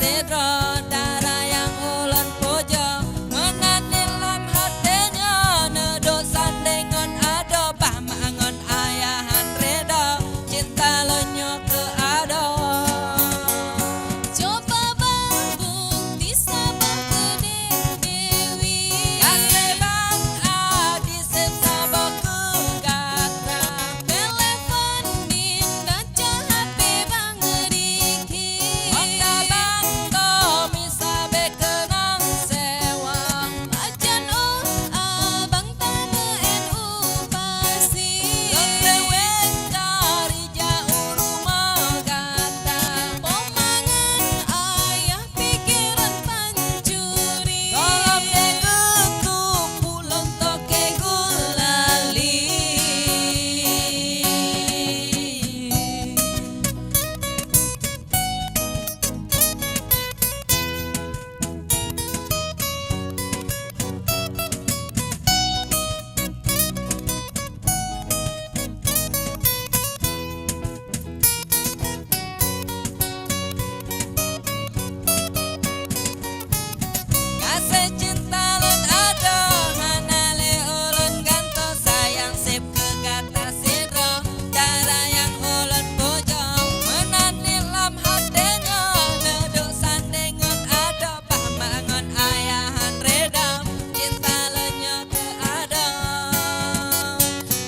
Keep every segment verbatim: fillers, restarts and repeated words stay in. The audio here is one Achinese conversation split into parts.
Sidroe dara nyang ulôn pujoe, meunan lam até nyoe, neuduek sandéng ngon adoe, bah mak ngon ayah han reda, cinta lôn nyoe keu adoe. Cuba bang bukti saboh keudeh Dewi. Gaséh bang Adi seb saboh keu gata. Telepon nin dan cok H P bang Riki. Maka bang Tommy sabe keunong sewa. Pajan oh abang tameu'en u pasi. Lôn lewat dari jauh rumoh gata. Pomangan ayah pikeran pancuri. Gohlom deh geutôp ulôn toke gulali. Gaséh cinta lôn adoe, hana lé ulôn gantoe, sayang seb keu gata sidroe. Dara nyang ulôn pujoe, meunan lam até nyoe, neuduek sandéng ngon adoe, bah mak ngon ayah han reda, cinta lôn nyoe keu adoe.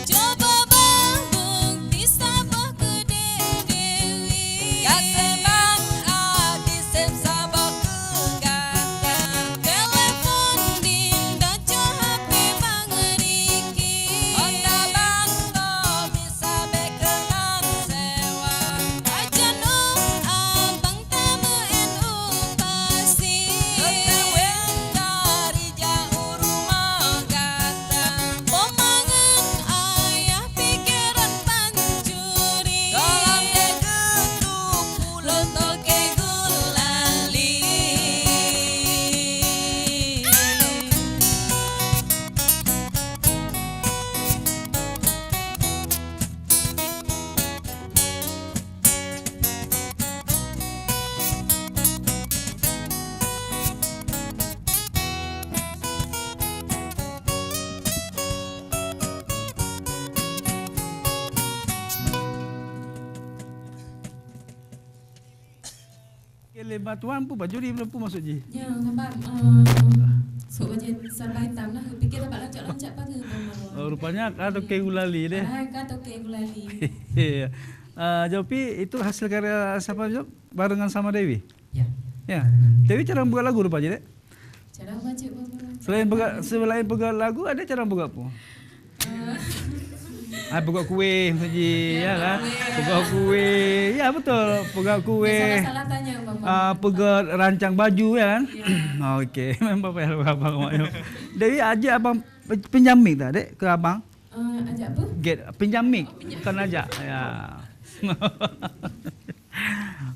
Cuba bang bukti saboh keudeh Dewi. Gaséh bang Adi seb saboh keu gata. Telepon nin dan cok H P bang Riki. Honda bang Tommy sabe keunong sewa. Pajan oh abang tameu'en u pasi. Lôn lewat dari jauh rumoh gata. Pomangan ayah pikeran pancuri. Gohlom deh geutôp ulôn toke gulali. Oke, lé bak tuan pun baju di belum pun masuk ji. Ya, nampak, eh, sok baju serba hitam lah. Pikir dapat lancak-lancak pagar, Bang Marwan. Oh, rupanya ka toke gulali deh. Ah, ka toke gulali. Iya. Eh, Jopi, itu hasil karya siapa, Jop? Barengan sama Dewi? Ya. Ya. Dewi cara buat lagu rupanya, dek? Cara baca, Bang Marwan. Selain peugah, selain peugah lagu, ada cara peugah apa? Eh. Ah, peugah kueh, Haji, ya kan? Peugah kueh. Ya, betul. Peugah kueh. Salah-salah tanya, Bang. Ah, peugah rancang baju, ya kan? Ya. Okey, memang payah abang awak nyoe. Dewi, ajak abang pinjam mic tak, dek, ke abang? Eh, ajak apa? Get, pinjam mic, bukan ajak. Ya.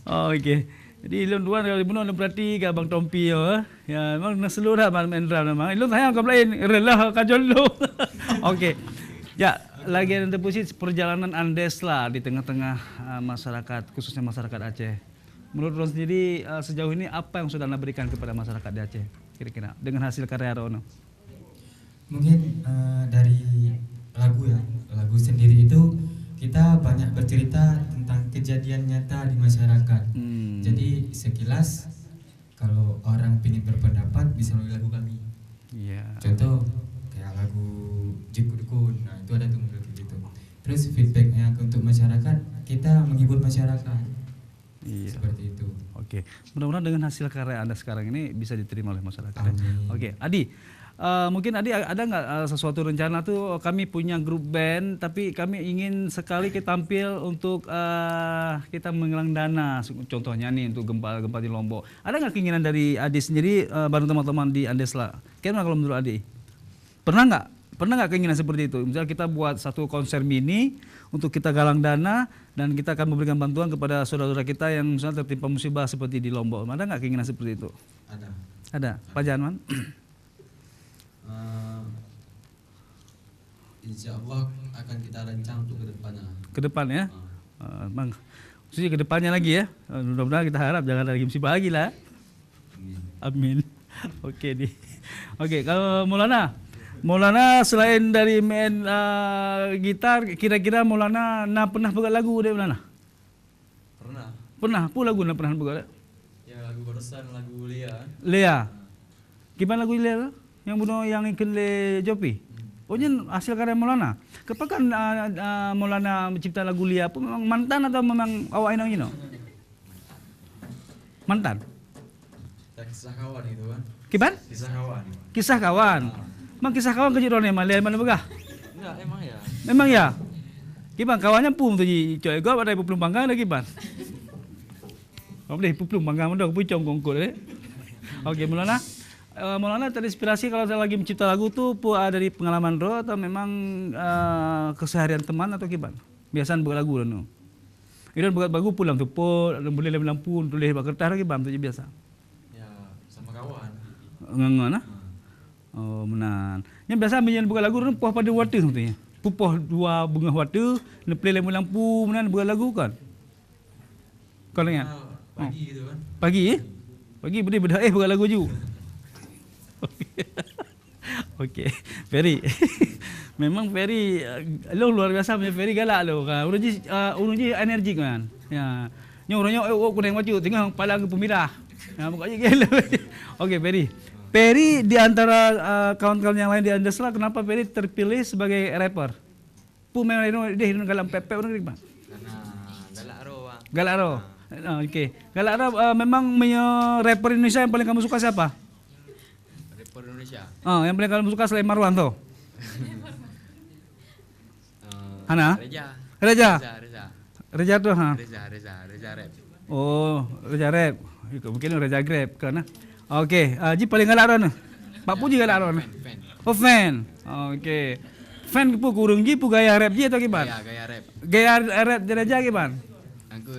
Oh, okey. Jadi, lôn dua kali bunoe lôn perhati ke Abang Tompi, ya. Ya, memang na slow dah Abang main drum memang. Lôn sayang ka lain, rela ka jolo. Okey. Ya, lagi ada tepusit perjalanan Andesla di tengah-tengah, ah, masyarakat, khususnya masyarakat Aceh. Menurut Ron sendiri, ah, sejauh ini apa yang sudah Anda berikan kepada masyarakat di Aceh, kira-kira, dengan hasil karya Ron? Mungkin, eh, dari lagu ya, lagu sendiri itu kita banyak bercerita tentang kejadian nyata di masyarakat. Hmm. Jadi sekilas kalau orang pingin berpendapat bisa melalui lagu kami. Iya. Contoh kayak lagu Jukut Dukun, nah itu ada tuh model kayak gitu. Terus feedbacknya untuk masyarakat, kita menghibur masyarakat. Iya. Seperti itu. Oke. Mudah-mudahan dengan hasil karya Anda sekarang ini bisa diterima oleh masyarakat, ya. Amin. Oke, Adi, eh, mungkin Adi a-, ada nggak, eh, sesuatu rencana tuh, kami punya grup band, tapi kami ingin sekali kita tampil untuk, eh, kita menggalang dana, se-, contohnya nih untuk gempa-gempa di Lombok. Ada nggak keinginan dari Adi sendiri, eh, bareng teman-teman di Andesla? Gimana kalau menurut Adi? Pernah nggak? Pernah nggak keinginan seperti itu? Misalnya kita buat satu konser mini untuk kita galang dana dan kita akan memberikan bantuan kepada saudara-saudara kita yang misalnya tertimpa musibah seperti di Lombok. Ada nggak keinginan seperti itu? Ada. Ada. Ada. Pajan, Man? Eh, insya Allah akan kita rancang untuk ke depannya. Ke depan, ya? Ah. Eh, Bang, khususnya ke depannya lagi, ya. Eh, mudah-mudahan kita harap jangan ada lagi musibah lagi lah. Amin. Oke deh. Oke, kalau Maulana, Maulana selain dari main, ah, gitar, kira-kira Maulana na pernah peugah lagu deh Maulana? Pernah. Pernah, peue lagu na pernah peugah deh? Ya, lagu barusan, lagu Lea. Lea. Kiban lagu Lea tu? Nyang bunoe nyang ikheun lé Jopi? Hmm. Oh, nyan hasil karya Maulana. Kapakan, ah, ah, Maulana mencipta lagu Lea? Peue memang mantan atau memang awak inong jinoe? Mantan? Kisah kawan itu kan. Kiban? Kisah kawan. Kisah kawan. Ah. Mang kisah kawan keu jih droeneuh, Maulana peugah? Enggak, emang ya. Memang ya? Kiban kawan nyan peue tu jih, cok ego pada peuplueng panggang dah kiban. Boleh peuplueng panggang dah, pucong kongkot, eh. Oke, Maulana. Eh, Maulana terinspirasi kalau lagi mencipta lagu tu, peue, ah, dari pengalaman droe atau memang, ah, keseharian teuma atau kiban? Biasa buat lagu droeneuh. Idong buat lagu pulang tupot, boleh lem lampu, tulis bak kertas lagi bang tu je biasa. Ya, sama kawan. Ngon-ngon, ah? Hmm. Oh, meunan. Nyan biasa meunyoe buat lagu droeneuh poh pada watèe tu ya. Pupoh dua beungoh watèe, neuplay lem lampu, meunan buat lagu kan? Kau ingat? Ah, pagi tu kan. Pagi, eh? Pagi boleh bedah, eh, buat lagu ju. Okey. Ferry. Memang Ferry, eh, lo luar biasa punya Ferry galak lo. Ha, ureueng jih, eh, ureueng jih enerjik kan. Ya. Nyoe ureueng nyoe, eh, oh, kuneng baju, tengah pala ke pemirah. Ya, pokoknya gelo. Okey, Ferry. Ferry di antara, eh, kawan-kawan yang lain di Andesla, kenapa Ferry terpilih sebagai rapper? Peue meunan deh galak pép-pép ureueng, Bang? Karena galak roh, Bang. Galak roh. Ah. Ah, okey. Galak roh, eh, memang meunyoe rapper Indonesia yang paling kamu suka siapa? Rapper Indonesia. Ah, yang paling kamu suka selain Marwan tu? Eh, Hana? Reza. Reza? Reza, Reza. Reza tu, ha? Reza, Reza, Reza rap. Oh, Reza rap. Mungkin Reza Grab kan, ah? Okey, ah, ji paling galak droeneuh. Pak Puji galak droeneuh. Fan, fan. Oh, fan. Okey. Fan peue kureueng ji, peue gaya rap ji atau kiban? Gaya, gaya rap. Gaya rap Reza kiban? Aku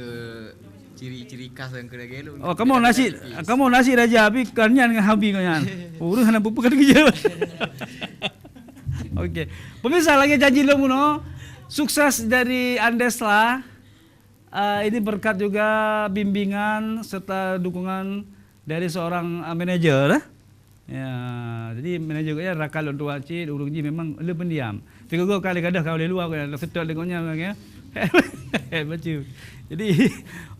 ciri-ciri khas yang kena gelo. Oh, kamu nasi, kamu nasi Reza, tapi kan nyan ngon Habi kau nyan. Ureueng hana peue-peue kan kerja. Okey. Pemirsa, lagèe janji lôn bunoe, sukses dari Andesla. Ah, ini berkat juga bimbingan serta dukungan dari seorang, ah, manajer, eh. Ya, jadi manajer geuh nyan rakan lôn tuan cit, ureueng jih memang le pendiam. Tiga-tiga kali gadoh ka lé luwa, ka seutôt deungon nyan, ya. Bacu. Jadi,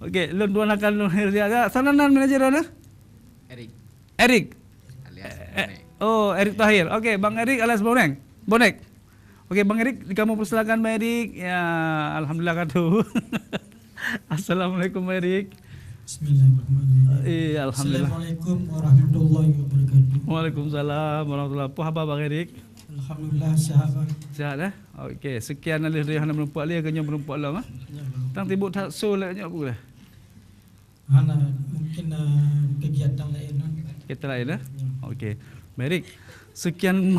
okey, lôn tuan akan lôn, sana nan manajer mana? Erik. Erik. Alias, eh, Bonek. Oh, Erik Tahir. Okey, Bang Erik alias Bonek. Bonek. Okey, Bang Erik, kamu persilakan, Bang Erik. Ya, alhamdulillah katu. Assalamualaikum, Bang Erik. Bismillahirrahmanirrahim. Eh, alhamdulillah. Assalamualaikum warahmatullahi wabarakatuh. Waalaikumsalam warahmatullahi. Apa khabar, Bang Erik? Alhamdulillah, sehat, Bang. Sehat, eh? Okey, sekian alih dari hana meureumpok lé, keu nyoe meureumpok lom, eh? Ya, Bang. Tang sibuk that so lé nyoe pukul. Hana, mungkin, eh, kegiatan lain, kan? Kegiatan lain, eh? Ya. Okey. Baik, sekian,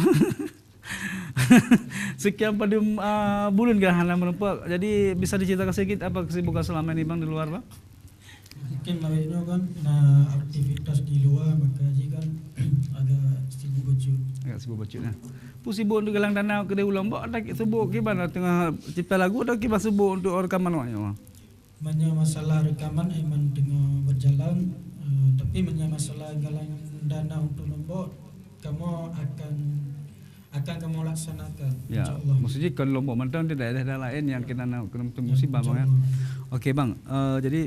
sekian pada, ah, buleuen ka hana meureumpok. Jadi, bisa diceritakan sedikit apa kesibukan selama ini, Bang, di luar, Bang? Mungkin awaknyoe kan na aktivitas di luar, maka jih kan agak sibuk bacut. Agak sibuk bacut, nah. Peue sibuk untuk galang dana keudeh u Lombok, atawa sibuk kiban teungoh cipta lagu, atawa kiban sibuk untuk rekaman awaknyoe, Bang? Meunyoe masalah rekaman, eh, memang teungoh berjalan, eh, tapi meunyoe masalah galang dana untuk Lombok, kamoe akan, akan kamoe laksanakan, ya, insya Allah. Maksud jih kon Lombok mantong, di daerah-daerah lain yang kena, kena musibah, Bang, ya. Insya Allah. Okey, Bang, eh, jadi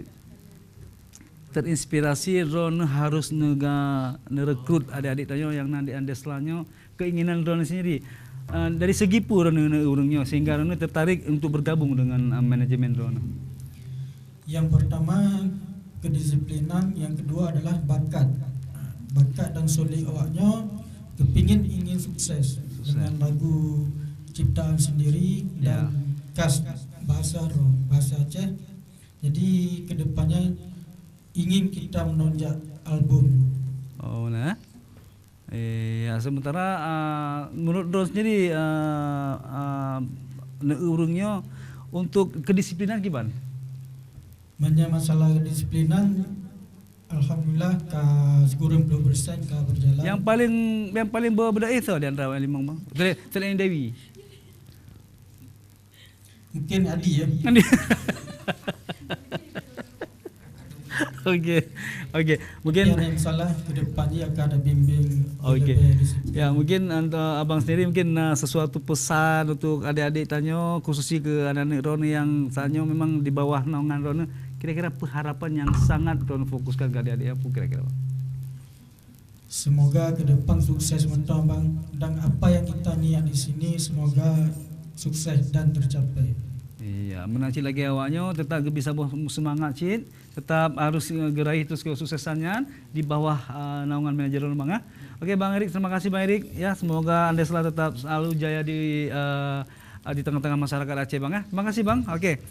terinspirasi droeneuh harus neuga, neurekrut adik-adik tanyoe nyang na di Andesla nyoe keinginan droeneuh sendiri. Eh, dari segi peue droeneuh, ureueng nyoe sehingga droeneuh tertarik untuk bergabung dengan, eh, manajemen droeneuh? Yang pertama, kedisiplinan, yang kedua adalah bakat. Bakat dan sulit awaknyoe kepingin ingin sukses, sukses, dengan lagu ciptaan sendiri, ya, dan khas bahasa Ro-, bahasa Aceh. Jadi, kedepannya ingin kita menonjak album. Oh, nah. Eh, ya, sementara, ah, menurut droe sendiri, ah, ah, ureueng nyoe untuk kedisiplinan kiban? Meunyoe masalah kedisiplinan, alhamdulillah ka sikureueng ploh persen ka berjalan. Yang paling, yang paling be-, beudeuh soe di antara awak limong, Bang? Selain, selain Dewi. Mungkin Adi, ya. Adi. Okey. Okey. Mungkin Yang, yang salah ke depan ni akan ada bimbing Okey. lebih disiplin. Ya, mungkin untuk abang sendiri mungkin na sesuatu pesan untuk adik-adik tanyoe, khususnya ke aneuk-aneuk droeneuh yang tanyoe memang di bawah naungan droeneuh. Kira-kira pengharapan yang sangat droeneuh fokuskan ke adik-adik apa kira-kira, Bang? Semoga ke depan sukses mentong, Bang. Dan apa yang kita niat di sini, semoga sukses dan tercapai. Iya, meunan cit lagèe awaknyoe tetap geubri saboh seumangat cit, tetap harus, eh, geuraih terus kesuksesan nyan di bawah, eh, naungan manajer Bang, ya. Oke, Bang Erik, terima kasih Bang Erik. Ya, semoga Andesla tetap selalu jaya di, eh, di tengah-tengah masyarakat Aceh, Bang, ya. Terima kasih, Bang. Oke.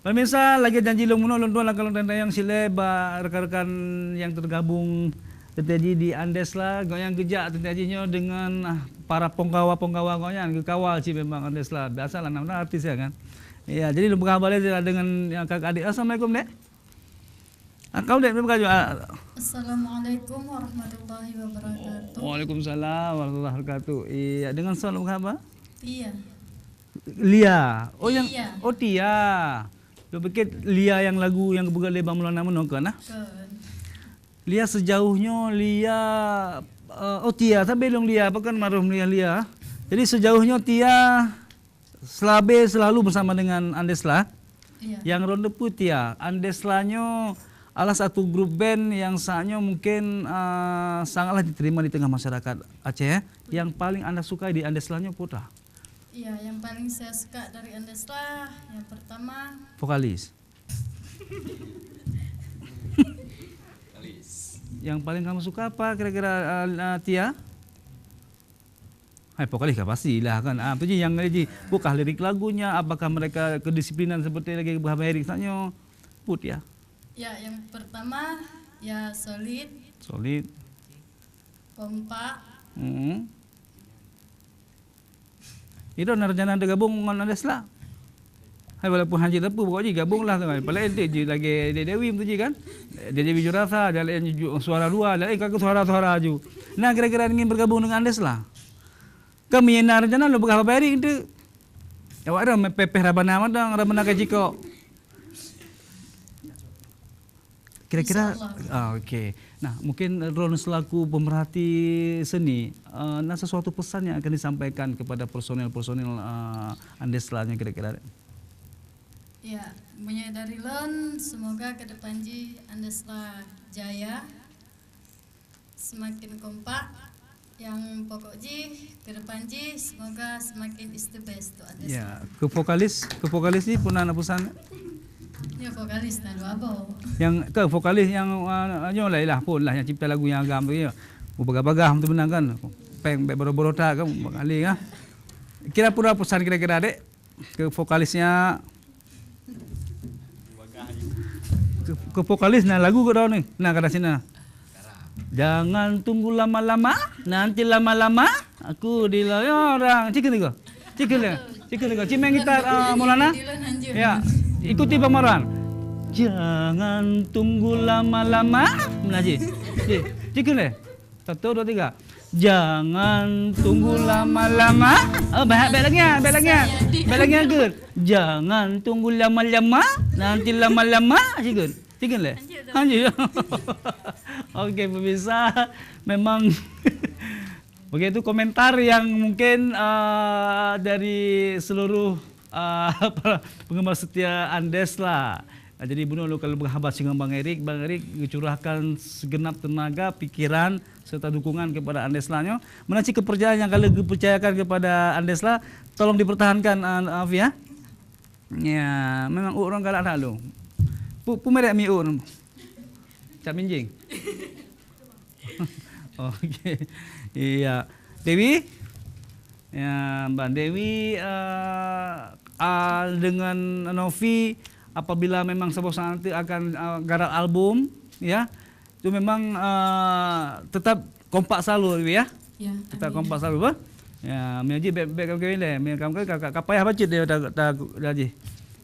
Pemirsa, lagèe janji lôn bunoe, lôn tuan akan lôn tanyong silèe bak rekan-rekan nyang tergabung teuntèe jih di Andesla, gobnyan geujak teuntèe jih nyoe deungon, ah, para punggawa-punggawa gobnyan, geukawal cit memang Andesla. Biasalah, nama artis ya kan. Ya, jadi lôn peugah haba lé dengan nyang kakak adik. Assalamualaikum, Dek. Ah, kau, Dek, memang kau, ah. Assalamualaikum warahmatullahi wabarakatuh. Waalaikumsalam warahmatullahi wabarakatuh. Iya, dengan soe lôn peugah haba? Iya. Lia. Oh, yang Tia. Oh, Tia. Lôn pikir Lia yang lagu yang geupeugah lé Bang Maulana meunoe kan, nah? Kon. Lia, sejauh nyoe Lia, eh, oh, Tia, sabe lôn Lia, apa kan maroh Lia, Lia. Jadi sejauh nyoe Tia selabé selalu bersama dengan Andesla. Iya. Yang ronde pun Tia, Andesla nyoe adalah satu grup band yang saat nyoe mungkin, eh, sangatlah diterima di tengah masyarakat Aceh. Yang paling anda sukai di Andesla nyoe peue teuh? Iya, yang paling saya suka dari Andesla, yang pertama Vokalis. Yang paling kamu suka apa kira-kira, eh, eh, Tia? Hai, vokalis kan pastilah kan. Ah, tu je yang jadi. Bukan lirik lagunya, apakah mereka kedisiplinan seperti lagi Bah Erik saat nyoe? Peue Tia? Ya, yang pertama, ya, solid. Solid. Kompak. Hmm. Itu na rencana untuk gabung ngon Andesla. Hai, walaupun hana jeuet teupeu, pokok jih gabung lah tu kan. Paling entek jih lagèe Dek Dewi tu jih kan. Dek Dewi Jurasa, dan lain ju-, suara dua, dan lain ka suara-suara ju. Nah, kira-kira ingin bergabung dengan Andesla. Kan meunyo na rencana lôn peugah Bah Erik tu. Awak dah pepeh Rabana mantong, Rabana ka jikok. Kira-kira, Insya Allah. Ah, okey. Nah, mungkin droeneuh selaku pemerhati seni, eh, na sesuatu pesan yang akan disampaikan kepada personil-personil, eh, Andesla nyoe kira-kira? Ya, meunyo dari lôn, semoga ke depan jih Andesla jaya, semakin kompak, yang pokok jih, ke depan jih, semoga semakin is the best tu Andesla. Ya, ke vokalis, ke vokalis ni pun na pesan? Ya, vokalis na dua boh. Yang ke vokalis yang, ah, nyoe lah, lah pun lah yang cipta lagu yang agam tu ya. Bagah-bagah tu benar kan. Peng bek boro-boro tak kan, Bang Ali ya. Kira pura pesan kira-kira, Dek, ke vokalisnya. Ke, ke vokalis na lagu ke dah ni. Nah, kata sini. Jangan tunggu lama-lama, nanti lama-lama aku dilayani orang. Cikgu tiga. Cikgu tiga. Cikgu tiga. Cik main gitar, ah, Maulana. Ya, ikuti Bang Marwan. Jangan tunggu lama-lama. Nah, Cik. Cik, cikgu deh. Satu, dua, tiga. Jangan tunggu lama-lama. Oh, baik, baik lagi, ah, baik lagi, ah. Baik lagi, ah, good. Jangan tunggu lama-lama, nanti lama-lama, cikgu. Cikgu leh. Lanjut tu. Lanjut. Okey, pemirsa, memang okey, itu komentar yang mungkin, ah, dari seluruh, ah, para penggemar setia Andesla. Ah, jadi bunoe lôn ka lôn peugah haba singoh Bang Erik, Bang Erik geucurahkan segenap tenaga, pikiran serta dukungan kepada Andesla nyoe. Meunan cit kepercayaan yang ka lheueh geupercayakan kepada Andesla, tolong dipertahankan, ah, Afi, ya. Ya, memang ureueng galak that lôn. Pu-, pu merek mi ureueng. Cak minjing. Okey. Iya. Dewi? Ya, Mbak Dewi, eh, ah, dengan Novi, apabila memang saboh saat nanti akan, eh, garap album, ya, tu memang, eh, tetap kompak selalu, Dewi, ya? Ya, tetap amin. Kompak selalu, bah? Ya, mi haji bek, bek kami deh, mi kami ka, ka, ka payah bacut dia, tak, tak, tak, haji.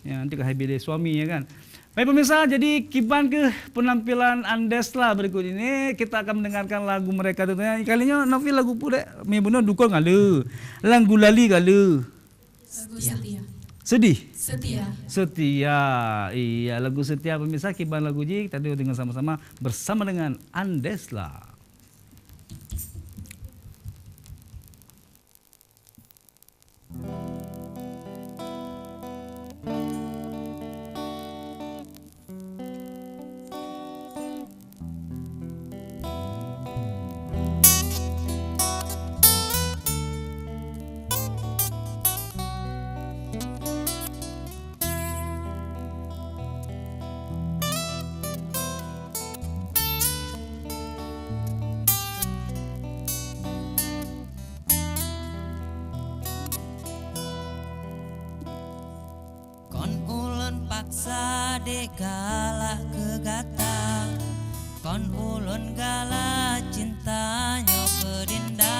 Ya, nanti ka habi deh suami, ya kan? Baik pemirsa, jadi kiban ke penampilan Andesla berikut ini, kita akan mendengarkan lagu mereka tentunya. Kali ini Novi lagu pu dek, mi bunoe dukung kali. Lagu lali kali. Lagu Setia. Setia. Sedih. Setia. Setia. Iya, lagu Setia, pemirsa, kiban lagu jih, kita dengar sama-sama bersama dengan Andesla. Kon ulôn paksa dek galak keu gata, kon ulôn galak cinta nyoe keu Dinda,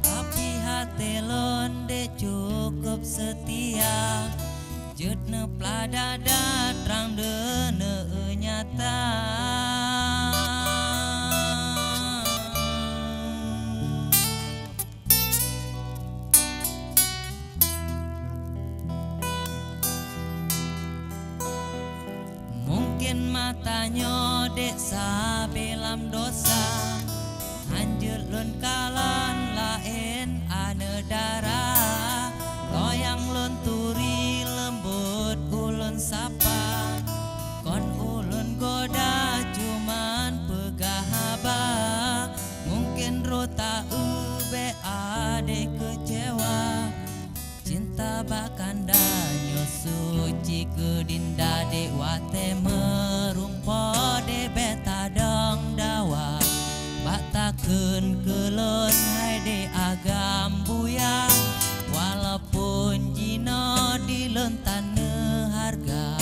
tapi até lôn dek cukup seutia, jeuet neupeulada-da trang deuneuek nyata. Mungken mata nyoe dek sabe lam dosa, hanjeuet lôn kalon laén aneuk dara. Toh nyang lôn turi leumbot ulôn sapa, kon ulôn goda cuman peugah haba. Mungken rot ta-eu bék adé keucewa. Cinta bak kanda nyoe suci keu Dinda dek watée meurumpo dek bék tadong dawa. Bak takheun keu lôn hai dek agam buya, walaupun jinoe di lôn tan neuharga.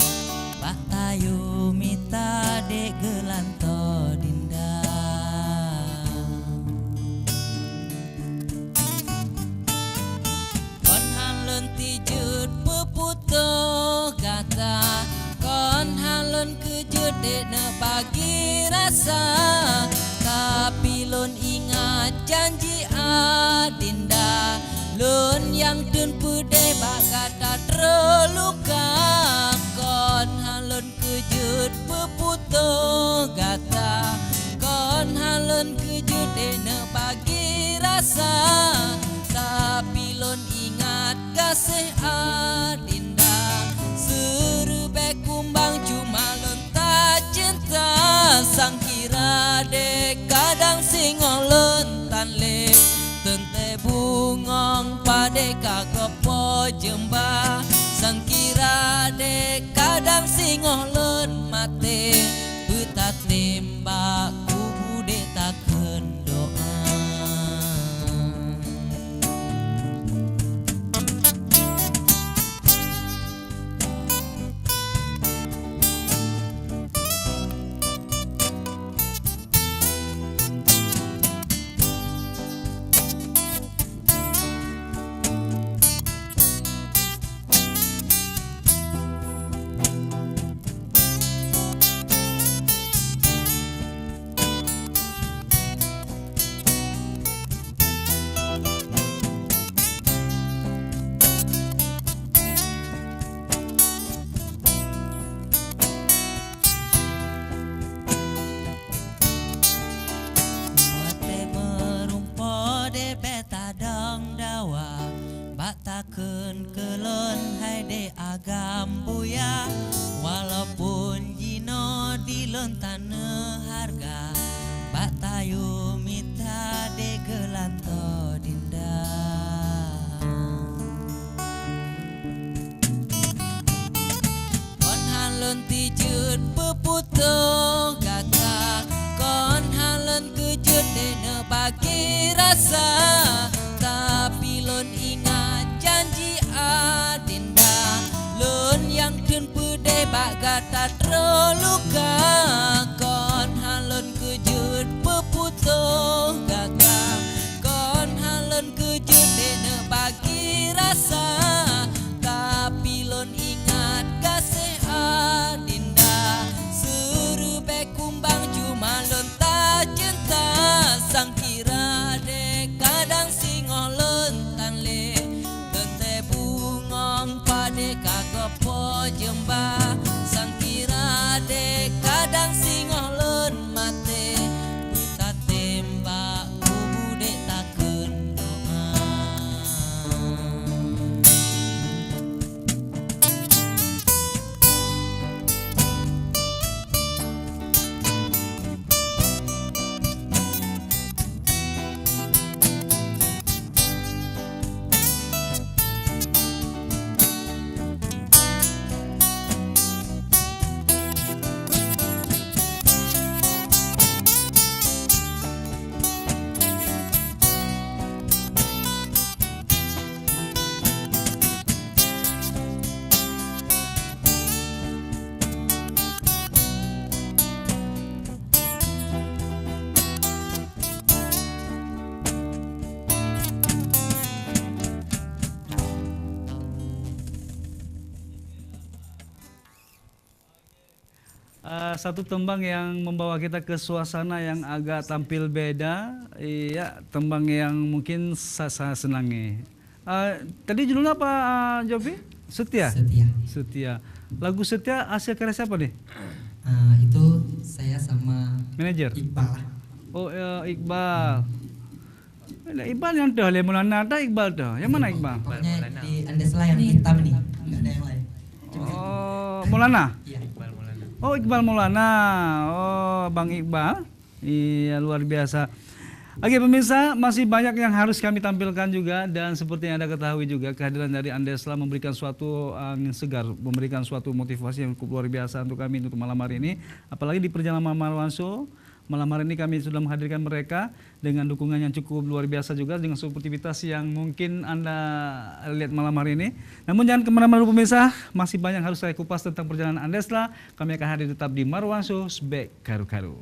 Bak tayue mita dek geulantoe Dinda. Kon han lôn tijeuet peuputôh gata, kon han lôn keujeuet dek neubagi rasa. Tapi lôn ingat janji Adinda, lôn nyang teun peudeh bak gata troh luka. Kon han lôn keujeuet peuputôh gata, kon han lôn keujeuet dek neubagi rasa. Tapi lôn ingat gaséh Adinda, seureubée kumbang cuma lôn tacinta. Sangkira dek kadang singoh lôn tan lé, teuntée bungong padé ka geupo jeumba. Sangkira dek kadang singoh lôn maté, beutatem bak kubu dek takheun doa. Watée meurumpo dek bék tadong dawa, bak takheun keu lôn hai dek agam buya, walaupun jinoe di lôn tan neuharga, bak tayue mita dek geulantoe Dinda. Kon han lôn tijeuet peuputôh gata, kon han lôn keujeuet dek neubagi rasa. Tapi lôn ingat janji Adinda, lôn nyang teun peudeh bak gata troh luka. Kon han lôn keujeuet peuputôh gata, kon han lôn keujeuet dek neubagi rasa. Tapi lôn ingat gaséh Adinda, seureubée kumbang cuma lôn tacinta. Sangkira dek kadang singoh lôn tan lé, teuntée bungong padé Ah, satu tembang yang membawa kita ke suasana yang agak tampil beda. Iya, tembang yang mungkin sa-, sa-, senangi. Ah, tadi judulnya apa, ah, Jopi? Setia? Setia. Setia. Lagu Setia hasil karya siapa nih? Ah, itu saya sama Manajer? Iqbal lah. Oh, eh, Iqbal. Nah, Iqbal yang dah, lé Maulana dah Iqbal dah. Yang mana Iqbal? Pokoknya di Andesla yang hitam ini, nggak ada yang lain. Cuma satu. Oh, Maulana? Iya. Oh, Iqbal Maulana. Oh, Bang Iqbal. Iya, luar biasa. Oke, pemirsa, masih banyak yang harus kami tampilkan juga, dan seperti yang Anda ketahui juga, kehadiran dari Andesla memberikan suatu angin segar, memberikan suatu motivasi yang cukup luar biasa untuk kami untuk malam hari ini. Apalagi di perjalanan Marwan Show, malam hari ini kami sudah menghadirkan mereka dengan dukungan yang cukup luar biasa juga, dengan sportivitas yang mungkin Anda lihat malam hari ini. Namun jangan kemana-mana dulu, pemirsa, masih banyak harus saya kupas tentang perjalanan Andesla. Kami akan hadir tetap di Marwan Show, sbek karu-karu.